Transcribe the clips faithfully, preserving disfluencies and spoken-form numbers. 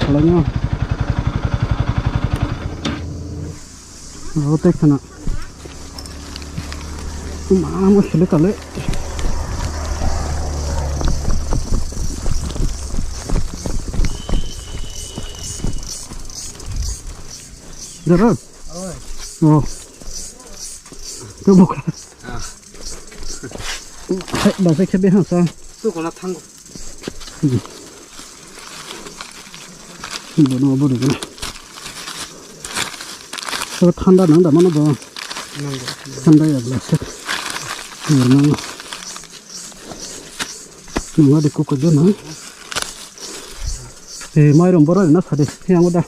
Laingo. Abo tei khana. Mamo sele kale. Dara? Oi. Oh. Tei buka. Ah. Hai, ba se khe be ha sa. Tu kono thango. Hmm. Bono, bono, bono. So thanda nang da mano bo. Nang da. Thanda ya glass. Nang. Nang adi ko ko na. Eh, mairum boro na sade. Yang udah.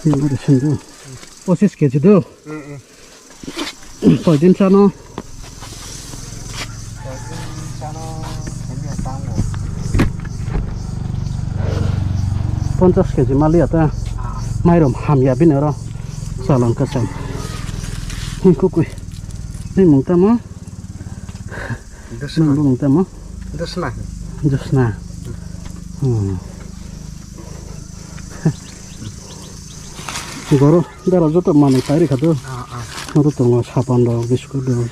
Yang udah sendu. Posis keji do. Koidin chano? Ponchas keji maliya ta. Mairum hamya bini oro. Chalon kacham. Hing kukui. Ni mung tamo? Nang bumung tamo? Dusna. Dusna. Hmm. Goro, dara joto manwi pairikha do. Ah, ah. Oro tongo sapan rok, biskut rok.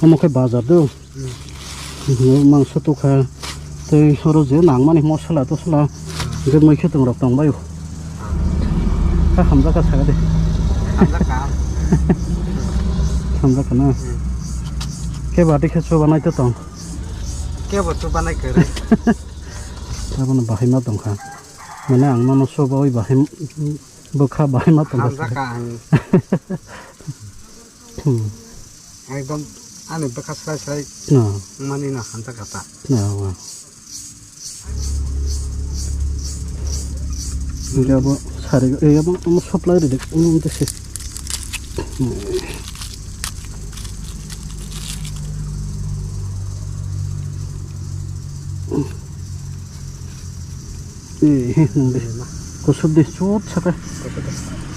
Omo khe bazar do. Hmm. Hmm, mangso tokha. Tei oro je nangmani mosla tosla. Hmm. Je mui khe tongrok tongbaio. Ah. Kha hamjakha saga de. Hamjakha. Hamjakha na. Hmm. Khe bati khe chubanai to tong. Kebo chubanai kwrwi. Abono bahai ma tongkha. Mane ang nono chubawi bahai. Bwkha bahai ma tongkha. Hamjakha ang. Hmm. Ekdom ani bwkha srai srai. No. Mani no hamjakha ta. No, wa. Hingke abo sari, eh, abo, abo supply ride, um, tese. Eh, eh, nang de. Kusuk de, chut saka.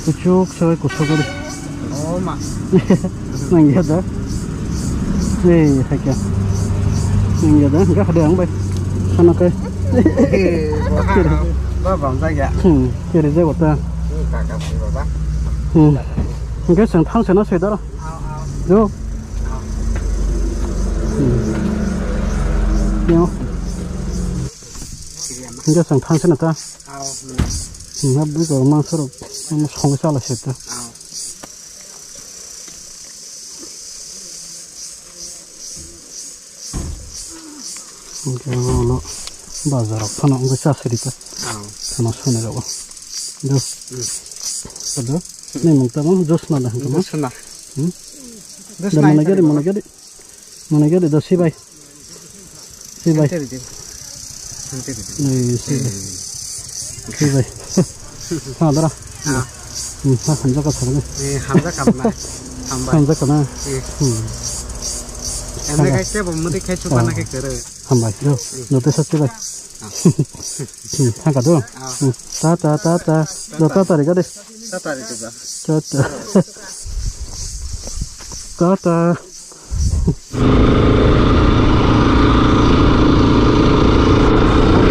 Kuchuk sawi kusuk ori. Oh, ma. Nang ya da. Hei, hai kya. Nang ya da, ga hade ang bai. Sana kai. Eh, ba, ba, bang ja ya. Hmm, kiri je wata. Hmm, kaka si baba. Hmm. Hingke sang thang sana sai daro. Au, au. Jo. Au. Hmm. Yo. Siri ama. Hingke sang thang sana ta. Au, hmm. Hmm, ha bui ko ma soro, ma song sa la se ta. Au. Hingke ulo bazar rok phano wngkha cha siri ta. Ang. Phano soni rok. Do. Hmm. Ado. Ni mung tamo josna da hingke ma. Josna. Hmm? Josna da mane gari, mane gari. Mane gari do sibai. Sibai. Sante ridi. Sante ridi. Ni sibai. Sibai. Ha dara. Ah. Hmm, ha hamjak ka sabani. Eh, hamjak ka na. Hambai. Hamjak ka na. Eh. Hmm. Ene kai ke bo mudi kai chupa na ke kere. Hambai. Do. Do te sa sibai. Ah. Hmm, ha ka do. Ah. Hmm. Ta ta ta ta. Do ta ta ri ka de. Ta ta ri ka. Ta ta. Ta ta.